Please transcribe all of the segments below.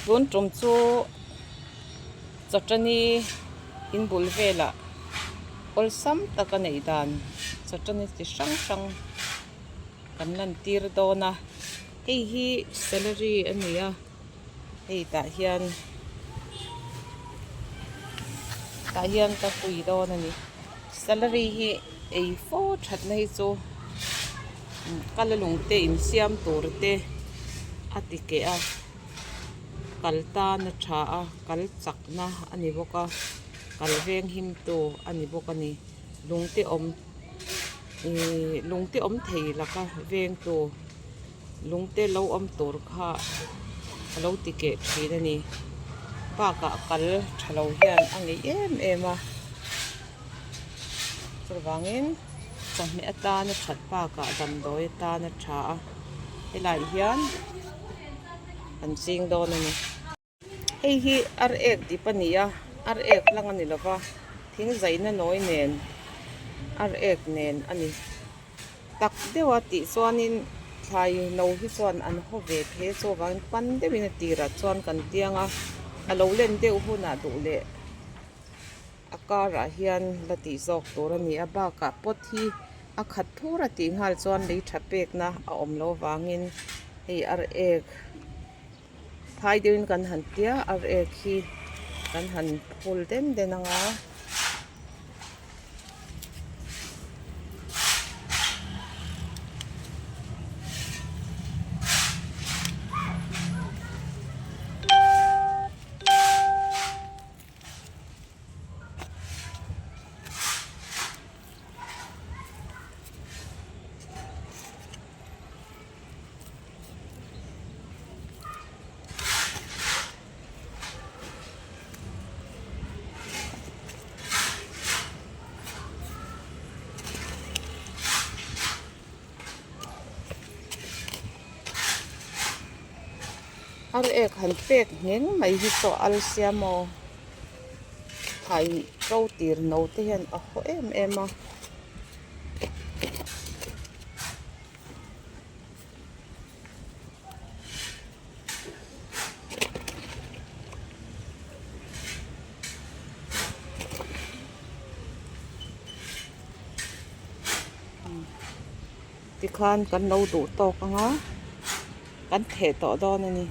Tun tum chu chawṭani in bul velah awlsam taka neih dan chawṭani chi hrang hrang kan lan tir dawn a hei hi celery a ni a hei tah hian tah hian ka pui dawn a ni celery hi ei fo thatna hi chu kal a lung te insiam tur te a ti keh a kal tan a tha a kal chak na a ni bawk a kal veng him tu a ni bawk a ni lung te awm ihh lung te awm thei laka veng tu lung te lo awm tur kha a lo ti keh thin a ni bakah kal tha lo hian a ngeih em em a chuvangin chawhmeh atana that bakah damdawi atana tha a helaiah hian an ching dawn a ni. Hei hi ar ek dip a ni a ar ek lang a ni lova thing zaina nawi nen ar ek nen a ni tak deuh a tih chuanin thlai no hi chuan an haw ve thei a chuvangin pan deuhin a tirah chuan kan tiang a a lo len deuh hunah duh leh a karah hian la tih zawk tur a ni a bakah pot hi a khat thur a tih nghal chuan lei tha pekna a awm loh avangin hei ar ek. Phai deuhin kan han tia ar ek hi kan han phul den den ang a. Ar ek han pek ngheng mai hi chaw al siam aw thai ro tir no te hian a haw em em a. Tikhan kan lo duh tawk ang a kan theh tawh dawn a ni.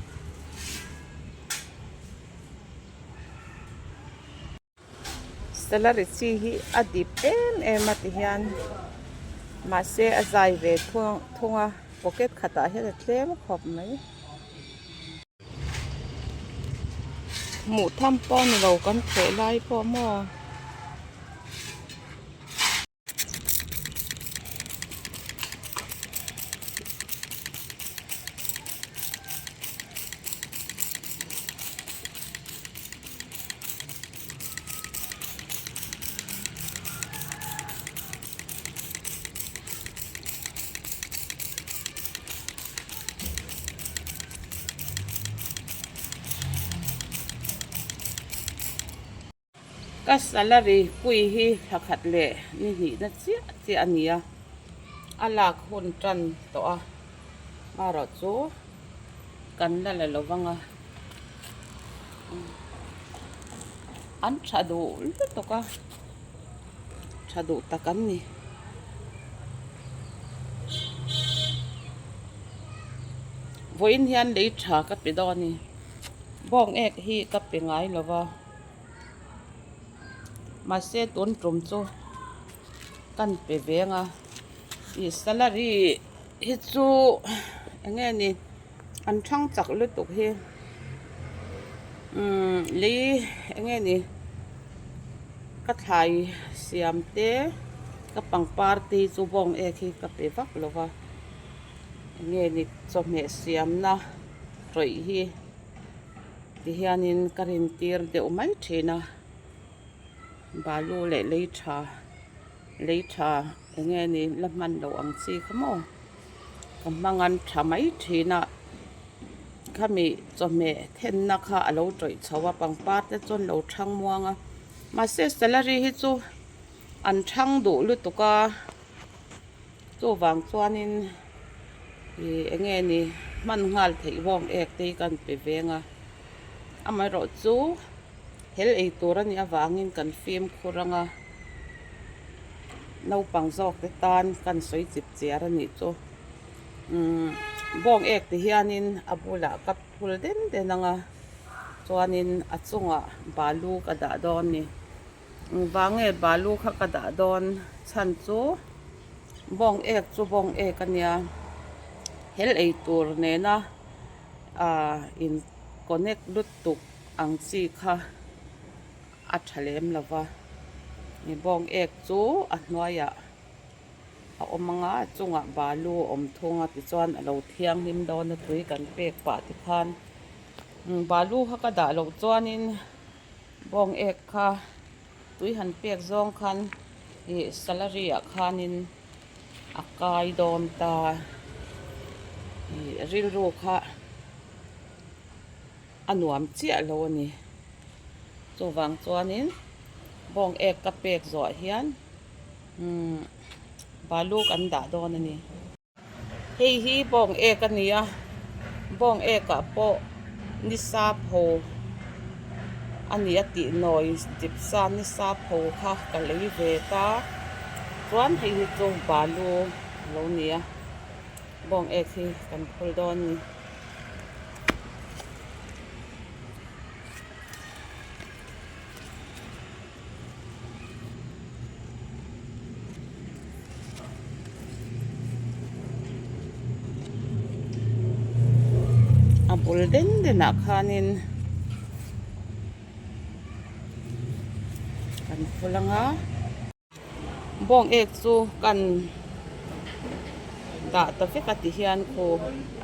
Celery chi hi a dip em em a ti hian mahse a zai ve thung a pocket khatah hian a tlem khawp mai. Hmuh tham pawh a ni lo kan theh lai pawh maw. Ka salary pui hi thla khat leh ni hnihna chiah chiah a ni a, a lak hun tan tawh a, marawh chu kan la la lo vang a, an tha duh lutuk a, tha duh tak an ni. Vawiin hian lei tha ka pe dawn a ni. Bawng ek hi ka pe ngai lo va mahse tun tum chu kan pe veng a ih salary hi chu eng nge ni an thang chak lutuk hi umm lei eng nge ni ka thlai siam te ka pangpar te hi chu bawng ek hi ka pe vak lo va eng nge ni chawhmeh siamna. Tawih hi ti hianin ka rin tir deuh mai thin a balu leh lei tha lei tha eng nge ni la hman loh ang chi kha maw ka hmang an tha mai thin a khami chawhmeh thenna kha a lo tawih chho a pangpar te chuan lo thang muang a mahse salary hi chu an thang duh lutuk a. Chuvang chuanin ih eng nge ni hman nghal theih vawng ek te hi kan pe veng a. Amaherawhchu hel ei tur a nih avangin kan fimkhur ang a, naupang zawk te tan kan sawi chip chiar a nih chu. Umm bawng ek ti hianin a bulah ka phul den den ang a, chuanin a chungah balu ka dah dawn a ni. Engvang nge balu kha ka dah dawn chhan chu bawng ek chu bawng ek a nia hel ei tur nena ah in connect lutuk ang chi kha a tha lem lo va bawng ek chu a hnuaiah a awm ang a a chungah balu a awm thung a tichuan a lo thianghlim dawn a tui kan pek pah te khan balu kha ka dah loh chuanin. Bawng ek kha tui han pek zawng khan ih salary ah khanin a kai dawn ta ih rilru kha a nuam chiah lo a ni chuvang chuanin bawng ek ka pek zawh hian umm balu kan dah dawn a ni. Hei hi bawng ek a ni a, bawng ek ah pawh nisa pho a ni a tih nawi dip sa nisa pho kha ka lei ve ta chuan hei hi chu balu a lo ni a bawng ek hi kan phul dawn a ni. A bul den den ah khanin kan phul ang a bawng ek chu kan dah ta vek a ti hian khu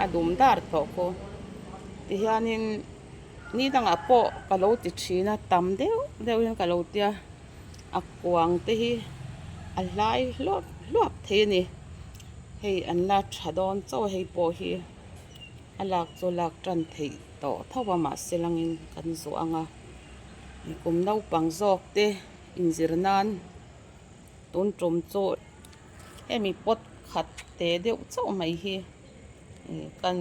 a dum dar tawh khu ti hianin. Ni dangah pawh ka lo ti thin a tam deuh deuhin ka lo tia a kuang te hi a hlai hluap hluap thei a ni hei an la tha dawn chauh a hei pawh hi a lak chu lak tan theih tawh tho a mahse langin kan zuah ang a kum naupang zawk te inzir nan tun tum chu hemi pot khat te deuh chauh mai hi kan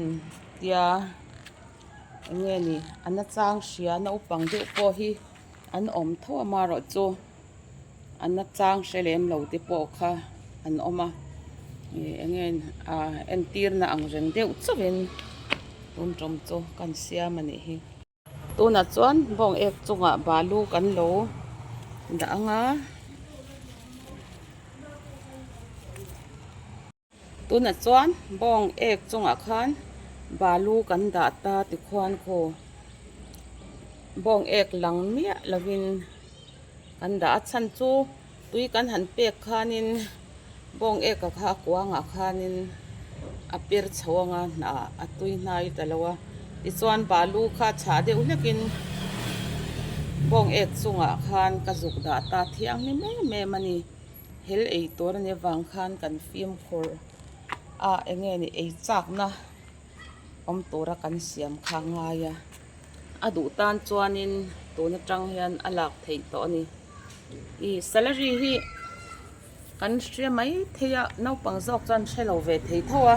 tia. Eng nge ni a nachang hria naupang deuh pawh hi an awm tho a amaherawhchu a nachang hre lem lo te pawh kha an awm a ih eng nge ah entirna ang reng deuh chauhin tun tum chu kan siam a nih hi. Tunah chuan bawng ek chungah balu kan lo dah ang a. Tunah chuan bawng ek chungah khan balu kan dah ta tikhuan khaw bawng ek lang miah lovin kan dah a chhan chu tui kan han pek khanin bawng ek a kha a kuangah khanin a per chho anga hnah a tui hnai ta lo a tichuan balu kha chhah deuh hlekin bawng ek chungah khan ka zuk dah ta thianghlim em em a ni. Hel ei tur a nih avang khan kan fimkhur a eng nge ni ei chakna awm tura kan siam kha a ngai a a duh tan chuanin tun atang hian a lak theih tawh a ni ih salary hi kan hre mai thei a naupang zawk chuan hre lo ve thei tho a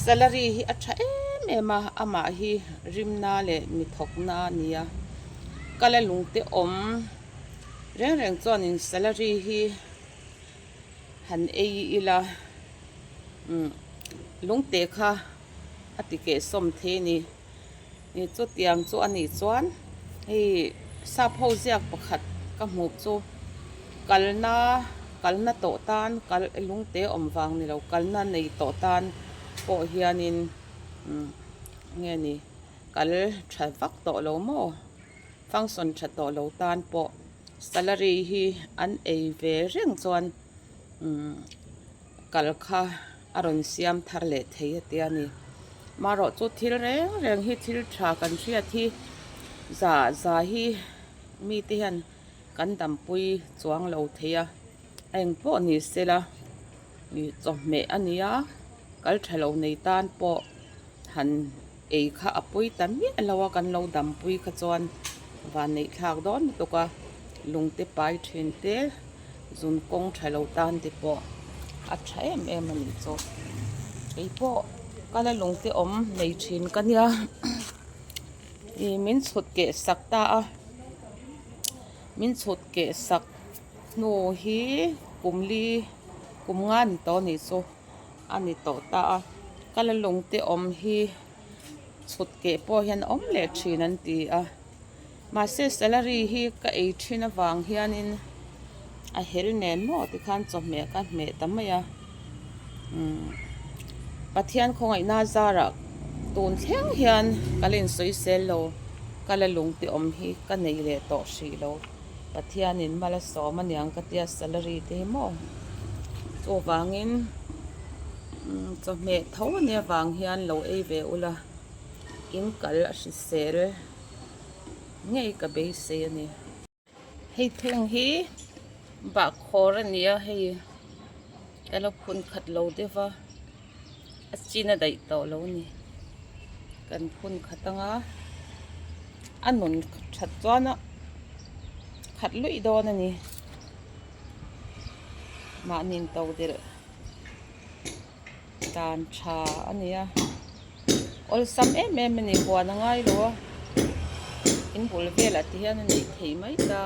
salary hi a tha em em a amah hi rimna leh mi thawkna a ni a kala lung te awm. Reng reng chuanin salary hi han ei ila umm lungte kha a ti keh sawm thei a ni ih chutiang chu a nih chuan hei sap ho ziak pakhat ka hmuh chu kalna kalna tawh tan kal lungte awm vang ni lo kalna nei tawh tan pawh hianin umm nge ni kal tha vak tawh lo maw. Function tha tawh lo tan pawh salary hi an ei ve reng chuan umm kal kha a rawn siam thar leh thei a tia ni. Marawh chu thil reng reng hi thil tha kan hriat hi za za hi mite hian kan dampui chuang lo thei a engpawh ni sela ih chawhmeh a nia kal tha lo nei tan pawh han. Ei kha a pui ta miah lo a kan lo dampui kha chuan van neih thlak dawn lutuk a lung te pai thin te zun kawng tha lo tan te pawh a tha em em a nih chu keipawh kala lung te awm nei thin ka nia. Ih min chhut keh sak ta a min chhut keh sak hnu hi kum li kum nga ni tawh a nih chu a ni tawh ta a ka la lung te awm hi chhut keh pawh hian a awm leh thin an ti a mahse salary hi ka ei thin avang hianin a hel nen maw tikhan chawhmeh ka hmeh ta mai a umm Pathian khawngaihna zarah tun thleng hian ka la insawi sel lo ka la lung te awm hi ka nei leh tawh hrih lo Pathianin mal a sawm aniang ka tia salary te hi maw chuvangin umm chawhmeh tho ania vang hian lo ei ve ula in kal a hrisel ngei ka beisei a ni. Hei thung hi bahkhawr a ni a hei ka lo phun khat lo deuh va a chin a daih tawh lo a ni kan phun khat anga a nun that chuan a khat luih dawn a ni mahni in to delh dan tha a ni a awlsam em em a ni huan a ngai lo a in bul velah te hian a neih theih mai ta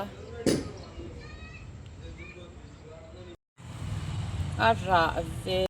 a rah ve.